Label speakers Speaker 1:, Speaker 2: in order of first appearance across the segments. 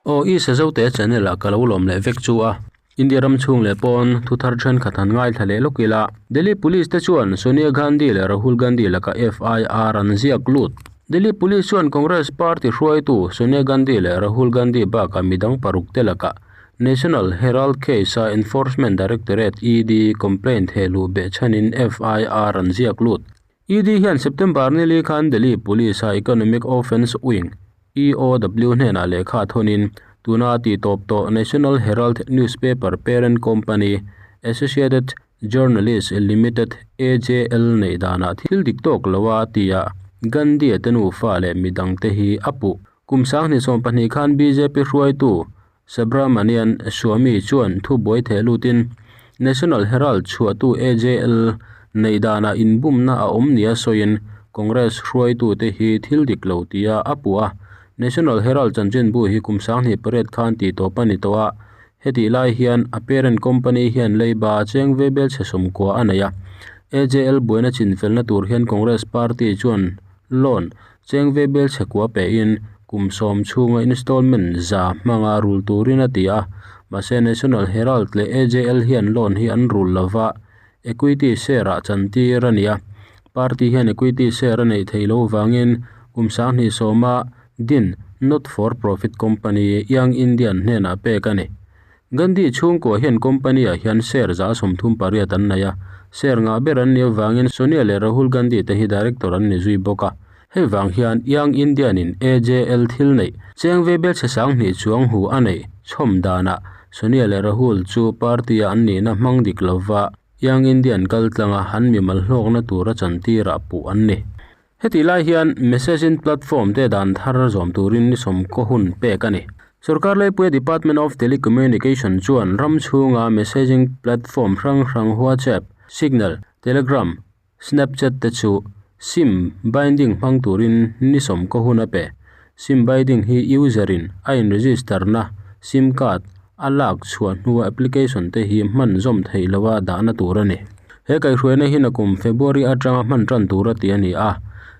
Speaker 1: Aw i Sazote channel ah ka lo lawm leh vek chu a. India ram chhung leh pawn thu thar thenkhat han ngaithla leh lawk ila. Delhi Police te chuan Sonia Gandhi leh Rahul Gandhi laka FIR an ziak lut. Delhi Police chuan Congress party hruaitu Sonia Gandhi leh Rahul Gandhi bakah midang paruk te lakah National Herald case a Enforcement Directorate, ED, complaint thehluh behchhanin FIR an ziak lut. ED hian September ni li khan Delhi Police a Economic Offence Wing, EOW, hnenah lehkha thawnin tuna a tihtawp tawh National Herald newspaper parent company Associated Journalists Limited, AJL, neih danah thil dik tawk lo a tia Gandhi-a te nufa leh midangte hi a puh. Kum 2020 khan bjp hruaitu Subramanian Swamy chuan thubuai theh lutin National Herald chhuahtu AJL neih danah inbumna a awm nia sawiin Congress hruaitute hi thil dik lo tia a puh a. National Herald chanchinbu hi kum 2008 khan tih tawp a ni tawh a, hetih lai hian a parent company hian leiba cheng ve bel chhe 90 a nei a. AJL buaina chinfelna tur hian Congress party chuan loan Cheng ve bel chhe kua pehin kum 10 chhunga installment za hmanga rul turin a ti a, mahse National Herald leh AJL hian loan hi an rul lova, equity share ah chantir a ni a. Party hian equity share a neih theih loh vangin kum 2010 din not for profit company Young Indian hnenah pek a ni. Gandhi chhungkua hian company ah hian share 38% an nei a, share ngah ber an nih avangin Sonia leh Rahul Gandhi te hi director an ni zui bawk a. Hei vang hian Young Indian in AJL thil neih cheng ve bel chhe 2000 chuang hu a neih chhawm danah Sonia leh Rahul chu party a an nihna hmang dik lova Young Indian kal tlanga an mimal hlawkna tura chantirah puh an ni. Heti lai hian messaging platform te dan thar zawm turin ni 90 hun pek a ni. Sorkar Laipuia Department of Telecommunication chuan ram chhunga messaging platform hrang hrang WhatsApp, Signal, Telegram, Snapchat te chu SIM binding hmang turin ni 90 hun a pe. SIM binding hi user in a in register na SIM card a lak chhuah hnua application te hi hman zawm theih loa dahna tur a ni. He kaihhruaina hi nakum February atanga hman tan tur a ti a ni a.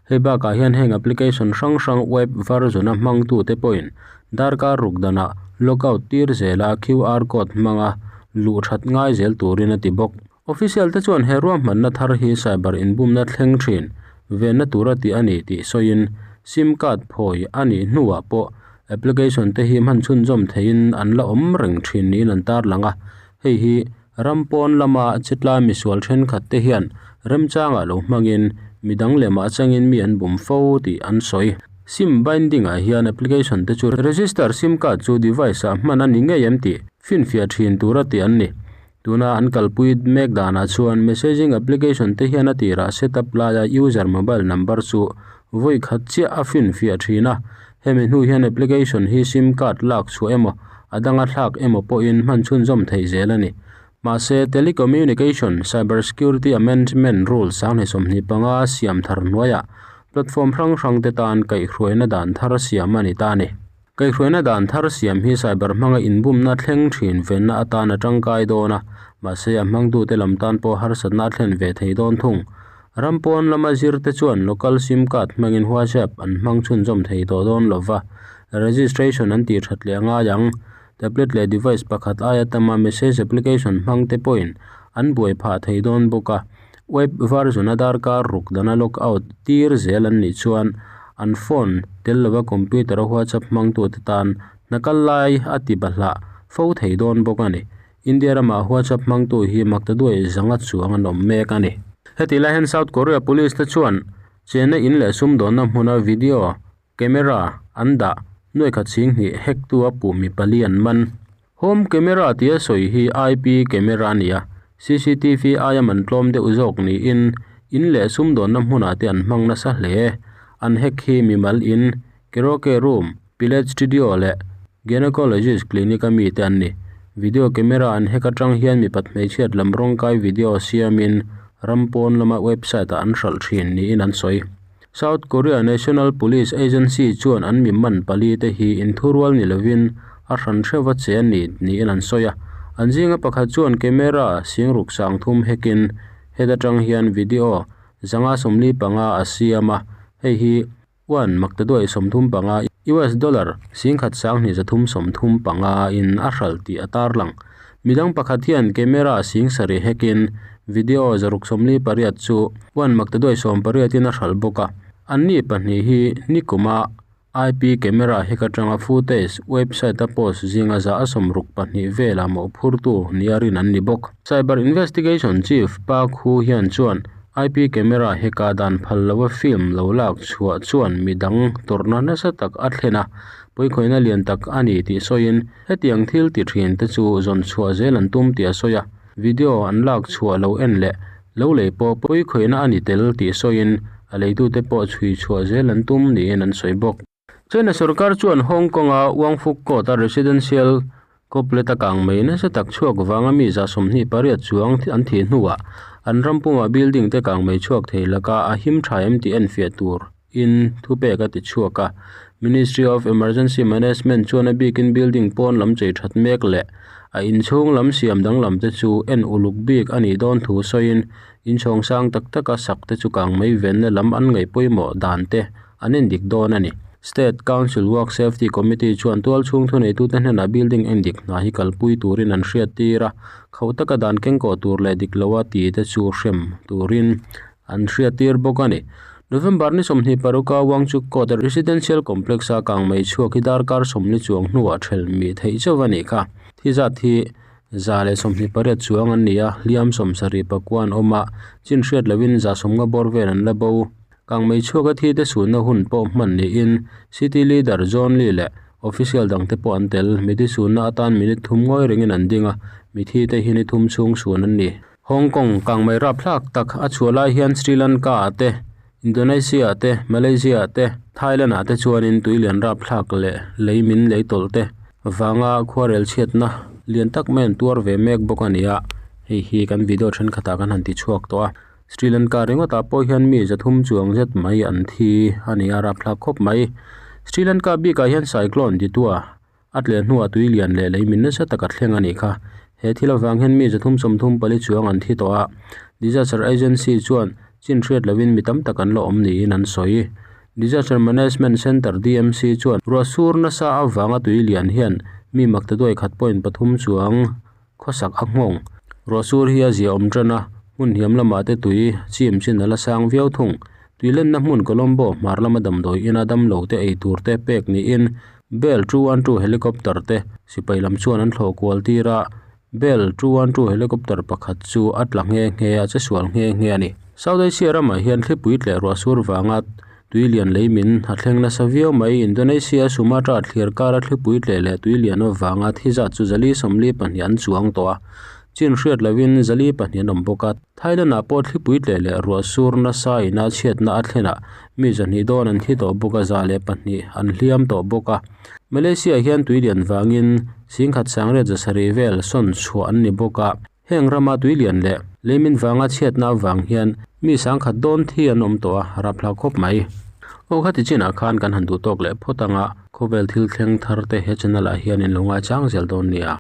Speaker 1: Hei bakah hian heng application hrang hrang web version a hmangtu te pawhin darkar ruk danah logout tir zela QR code hmanga luh that ngai zel turin a ti bawk. Official te chuan he ruahmanna thar hi cyber inbumna thleng thin venna tura ti a ni tih sawiin SIM card phawi a nih hnuah pawh application te hi hman chhunzawm theihin an la awm reng thin niin an tarlang a. Hei hi ram pawn lama chitla misual thenkhat te hian remchangah lo hmangin midang lemah changin mi an bum fo tih an sawi. SIM binding ah hian application te chu register SIM card chu device ah hman a ni ngei em tih finfiah thin tura tih an ni. Tuna an kalpui mek danah chuan messaging application te hian a tirah setup laia user mobile number chu vawi khat chiah a finfiah thin a. Hemi hnu hian application hi SIM card lak chhuah emaw a danga thlak emaw pawhin hman chhunzawm theih zel a ni. Mahse Telecommunication Cybersecurity Amendment Rule 2025 siam thar hnuaiah platform hrang hrang te tan kaihhruaina dan thar siam a ni ta a ni. Kaihhruaina dan thar siam hi cyber hmanga inbumna thleng thin venna atan a tangkai dawn a, mahse a hmangtute lam tan pawh harsatna a thlen ve thei dawn thung. Ram pawn lama zir te chuan local SIM card hmangin WhatsApp an hmang chhunzawm thei tawh dawn lova, registration an tih that leh a ngai ang. Tablet leh device pakhat aia tama message application hmang te pawhin an buai phah thei dawn bawk a. Web version a darkar ruk dana logout tir zel an nih chuan an phone tel lova computer a WhatsApp hmangtute tan hna kal lai a ti bahlah fo thei dawn bawk a ni. India ramah WhatsApp hmangtu hi maktaduai zanga chuang an awm mek a ni. Heti lai hian South Korea police te chuan chenna in leh sumdawnna hmuna video camera an dah nuai khat ching hnih hack tu a puh mi pali an man. Home camera tia sawi hi IP camera a ni a, CCTV aia man tlawm deuh zawk niin in leh sumdawnna hmunah te an hmang nasa hle. An hack hi mimal in, karaoke room, pilates studio leh gynecologist clinic a mi te an ni. Video camera an hack atang hian mipat hmeichhiat lam rawngkai video siamin ram pawn lama website ah an hralh thin niin an sawi. South Korea National Police Agency chuan an mi man pali te hi inthurual ni lovin a hran hreuh a che a ni niin an sawi a. An zinga pakhat chuan camera singruk sang thum hacking het atang hian video 145 a siam a, hei hi 1 maktaduai 35 US dollar 10 235 in a hralh tih a tarlang. Midang pakhat hian camera 7000 hackin video 648 chu one maktaduai 18 in a hralh bawk a. Anni pahnih hi nikuma IP camera hack atanga footage website a post zinga za a 62 vela mawhphurtu nia rin an ni bawk. Cyber Investigation Chief Pa Khu hian chuan IP camera hacka dan phal loa film lo lak chhuah chuan midang tawrhna nasa tak a thlen a, pawikhawihnaa lian tak a ni tih sawiin hetiang thil ti thin te chu zawn chhuah zel an tum tih a sawi a. Video an lak chhuah lo en leh lo lei pawh pawikhawihnaa a ni tel tih sawiin a leitute pawh chhui chhuah zel an tum niin an sawi bawk. China sarkar chuan Hong Kong-a Wang Fuk Court-a residential complex a kang mai nasa tak chhuak vanga mi za 28 chuang an thi hnuah an ram pumah building te kang mai chhuak thei laka a him tha em tih en fiah tur in thupek a ti chhuak a. Ministry of Emergency Management chuan a bikin building pawn lam chei that mek leh a inchhung lam siam danglam te chu en uluk bik a nih dawn thu sawiin inchhawng sang tak taka sak te chu kang mai venna lam an ngaih pawimawh dan te an endik dawn a ni. State Council Work Safety Committee chuan tual chhung thuneitute hnenah building endik hna hi kalpui turin an hriat tir a, khauh taka dan kengkawh tur leh dik loa ti te chu hrem turin an hriat tir bawk a ni. November ni 26 a Wang Chuk Court residential complex a kang mai chhuak hi darkar 40 chuang hnuah thel mi theih chauh a nih kha. Thi zat hi 128 chuang an ni a, hliam 79 an awm a, chin hriat lovin 150 bawr vel an la bo. Kang mai chhuak a thi te sunna hun pawh hman niin city leader John Lee leh official dang te pawh an tel. Miti sunna atan minute thum ngawi rengin an ding a, mithi te hi ni thum chhung sun an ni. Hong Kong kang mai rap thlak tak a chhuah lai hian Sri Lanka te, Indonesia te, Malaysia te, Thailand ah te chuanin tuilian rap thlak leh lei min lei tawlh te vanga khuarel chhiatna lian tak mai an tuar ve mek bawk a ni a. Hei hi kan video thenkhatah kan han ti chhuak tawh a. Sri Lanka ringawtah pawh hian mi 300 chuang zet mai an thi a ni a, rap thlak khawp mai. Sri Lanka bikah hian cyclone Ditwah a tleh hnuah tuilian leh lei min nasa taka thleng a nih kha. He thil avang hian mi 334 chuang an thi tawh a. Disaster Agency chuan chin hriat lovin mi tam tak an la awm niin an sawi. Disaster Management Center DMC chuan ruahsur nasa avanga tuilian hian mi maktaduai 1.3 chuang khawsak a nghawng. Ruahsur hi a zia awm tan a, hmun hiam lamah te tui chim chin a la sang viau thung. Tuilenna hmun Colombo hmar lama damdawi ina damlo te ei tur te pek niin Bell 212 helicopter te sipai lam chuan an thlawh kual tir a. Bell 212 helicopter pakhat chu a tla nghe nghe a, che sual nghe nghe a ni. South Asia ramah hian thlipui tleh ruahsur vanga tuilian lei min a thleng nasa viau mai. Indonesia Sumatra thliar kara thlipui tleh leh tuilian avanga thi zat chu 422 an chuang tawh a, chin hriat lovin 402 an awm bawk a. Thailand ah pawh thlipui tleh leh ruahsur nasa ina chhiatna a thlenah mi 200 dawn an thi tawh bawk a, 102 an hliam tawh bawk a. Malaysia hian tuilian vangin 10,907 vel sawn chhuah an ni bawk a. Heng rama tuilian leh leimin vanga chhiatna avang hian mi 100 dawn thi an awm tawh a, rap thlak khawp mai. Aw khati chinah khan kan han duh tawk leh phawt anga khawvel thil thleng thar te he channel ah hian in lo ngai chang zel dawn nia.